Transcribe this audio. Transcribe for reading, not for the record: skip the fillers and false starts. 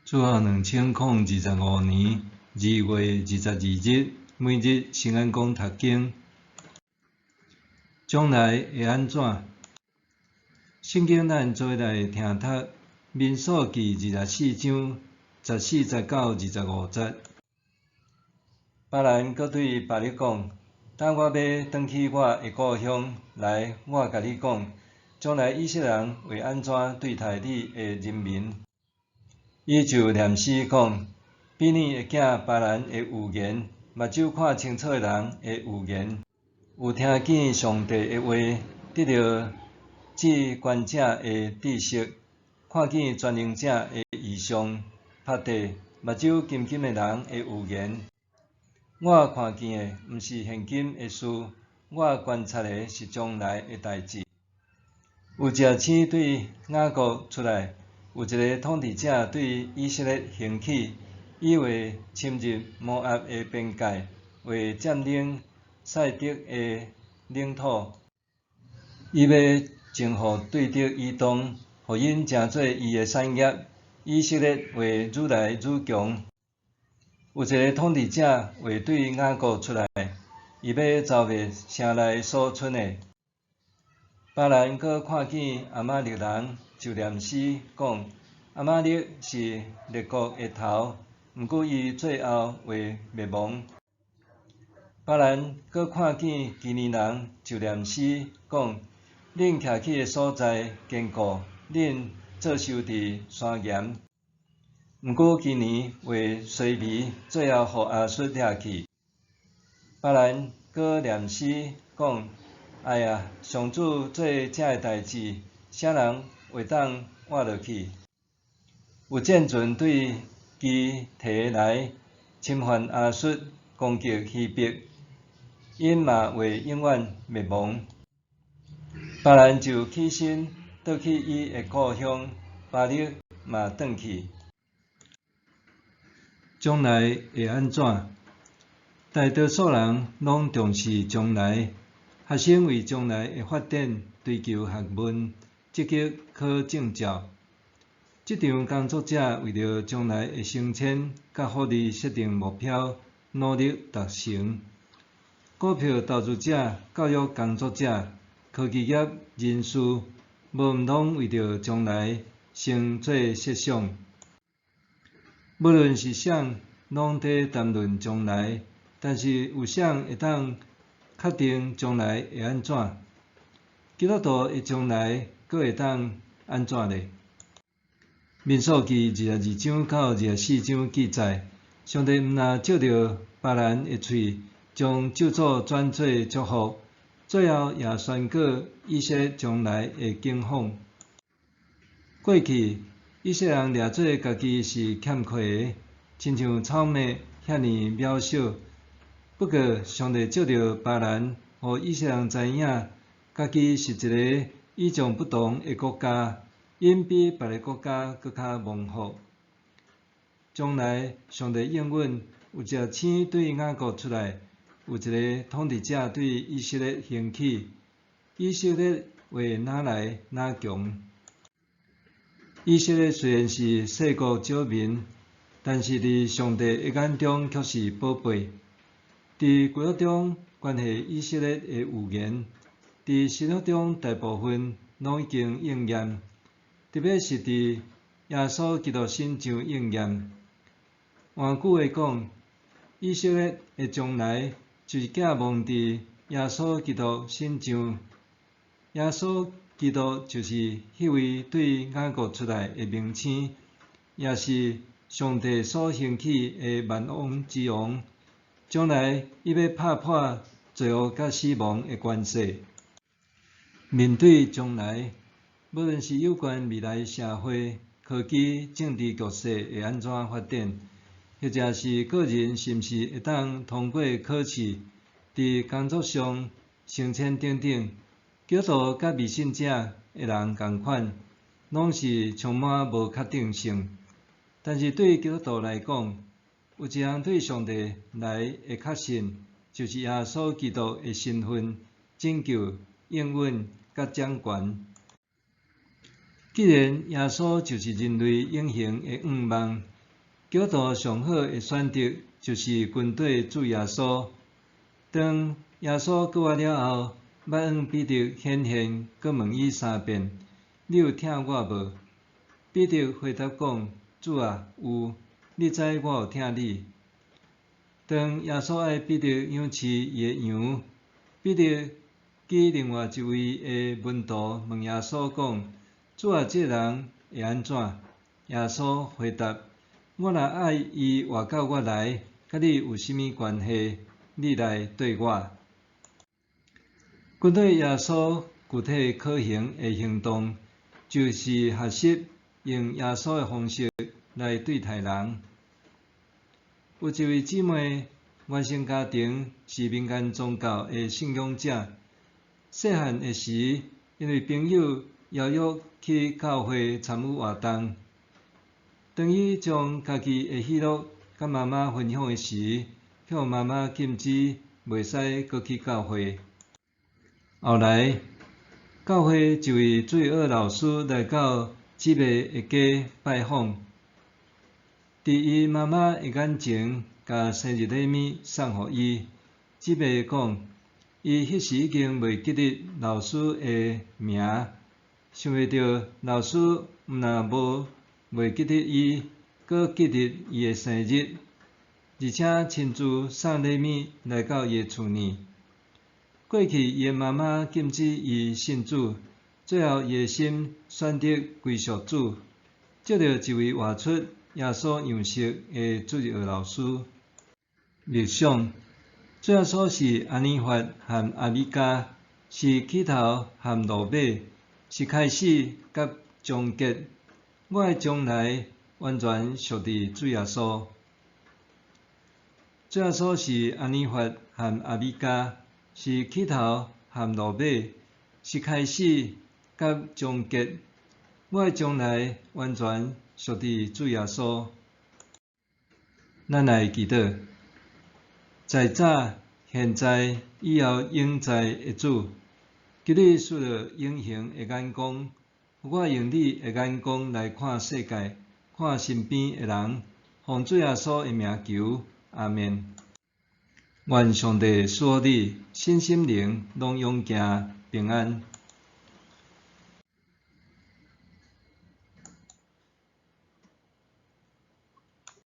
主後2025年2月22日，每日新眼光讀經，將來會按怎？聖經咱做伙來聽讀民數記24章14節到25節。巴蘭閣對巴力講：等我欲轉去我的故鄉來，我共你講，將來以色列人會按怎對待你的人民。伊就念詩講：比耳的囝巴蘭的預言，目睭看清楚的人的預言，有聽見上帝的話，得著至懸者的知識，看見全能者的異象，拍地目睭金金的人的預言。我看見的毋是現今的事，我觀察的是將來的代誌。有一隻星對雅各出來，有一個統治者對以色列興起，伊會侵入摩押的邊界，會佔領賽得的領土。伊欲征服對敵以東，予𪜶成做伊的產業。以色列會愈來愈強。有一個統治者會對雅各出來，伊欲剿滅城內所存的。巴蘭閣看見亞瑪力人，就念詩講：亞瑪力是列國的頭，毋過伊最後會滅亡。巴蘭閣看見基尼人，就念詩講：恁徛起的所在堅固，恁做岫佇山岩。毋過基尼會衰微，最後予亞述掠去。巴蘭閣念詩講：哎呀，上主做這个代誌，啥人會當活落去？有戰船對基提來侵犯亞述，攻擊希伯，𪜶嘛會永遠滅亡。巴蘭就起身倒去伊的故鄉，巴力嘛轉去。將來會按怎？大多數人攏重視將來，學生為將來的發展追求學問，積極考證照。職場工作者為著將來的升遷佮福利設定目標，努力達成。股票投資者、教育工作者、科技業人士，無毋攏為著將來先做設想。無論是啥，攏佇談論將來，但是有啥會當確定將來會按怎？基督徒的將來閣會當按怎呢？民數記22章到24章記載，上帝毋但藉著巴蘭的喙，將咒詛轉做祝福，最後也宣告以色列將來的景況。過去，以色列人掠做家己是欠缺的，親像草麥遐爾渺小。不過，上帝藉著巴蘭，予以色列人知影，家己是一个與眾不同的國家，𪜶比別个國家閣較蒙福。將來，上帝應允有一隻星對雅各出來，有一个統治者對以色列興起，以色列會愈來愈強。以色列雖然是細國小民，但是佇上帝的眼中卻是寶貝。佇舊約中關係以色列的預言，佇新約中大部分攏已經應驗，特別是佇耶穌基督身上應驗。換句話講，以色列的將來就是寄望佇耶穌基督身上。耶穌基督就是彼位對雅各出來的明星，也是上帝所興起的萬王之王。將來伊欲拍破罪惡佮死亡的權勢。面對將來，無論是有關未來社會、科技、政治局勢會按怎發展，或者是個人是毋是會當通過考試，佇工作上升遷等等，基督徒佮未信者的人仝款，攏是充滿無確定性。但是對基督徒來講，有一項對上帝來的確信，就是耶穌基督的身份、拯救、應允佮掌權。既然耶穌就是人類永恆的願望，基督徒上好的選擇就是跟綴主耶穌。當耶穌復活了後，捌向彼得顯現，閣問伊三遍：你有疼我無？彼得回答講：主啊，有，你知我有疼你。當耶穌愛彼得養飼伊的羊，彼得記另外一位的門徒問耶穌講：主啊，這人會按怎？耶穌回答：我若愛伊活到我來，佮你有啥物關係？你來綴我。跟綴耶穌具體可行的行動，就是學習用耶穌的方式來對待人。有一位姊妹，原生家庭是民間宗教的信仰者。細漢的時，因為朋友邀約去教會參與活動。當伊將家己的喜樂佮媽媽分享的時，予媽媽禁止袂使閣去教會。後來，教會一位主日學老師來到姊妹的家拜訪，佇伊媽媽的眼前，共生日禮物送予伊。姊妹講，伊彼時已經袂記得老師的名，想袂著老師毋但無袂記得伊，閣記得伊的生日，而且親自送禮物來到伊的厝內。過去伊的媽媽禁止伊信主，最後伊的心選擇歸屬主，藉著一位活出耶穌樣式的主日學老師。默想，主耶穌是阿爾法和阿米迦，是起頭和落尾，是開始佮終結。我的將來完全屬佇主耶穌。主耶穌是阿爾法和阿米迦，是起頭和落尾，是開始佮終結。我的將來完全屬佇主耶穌。咱來祈禱，在早、現在、以後永在的主，求你賜予永恆的眼光，予我用你的眼光來看世界，看身邊的人。奉主耶穌的名求，阿們。願上帝賜予你身心靈攏勇健平安。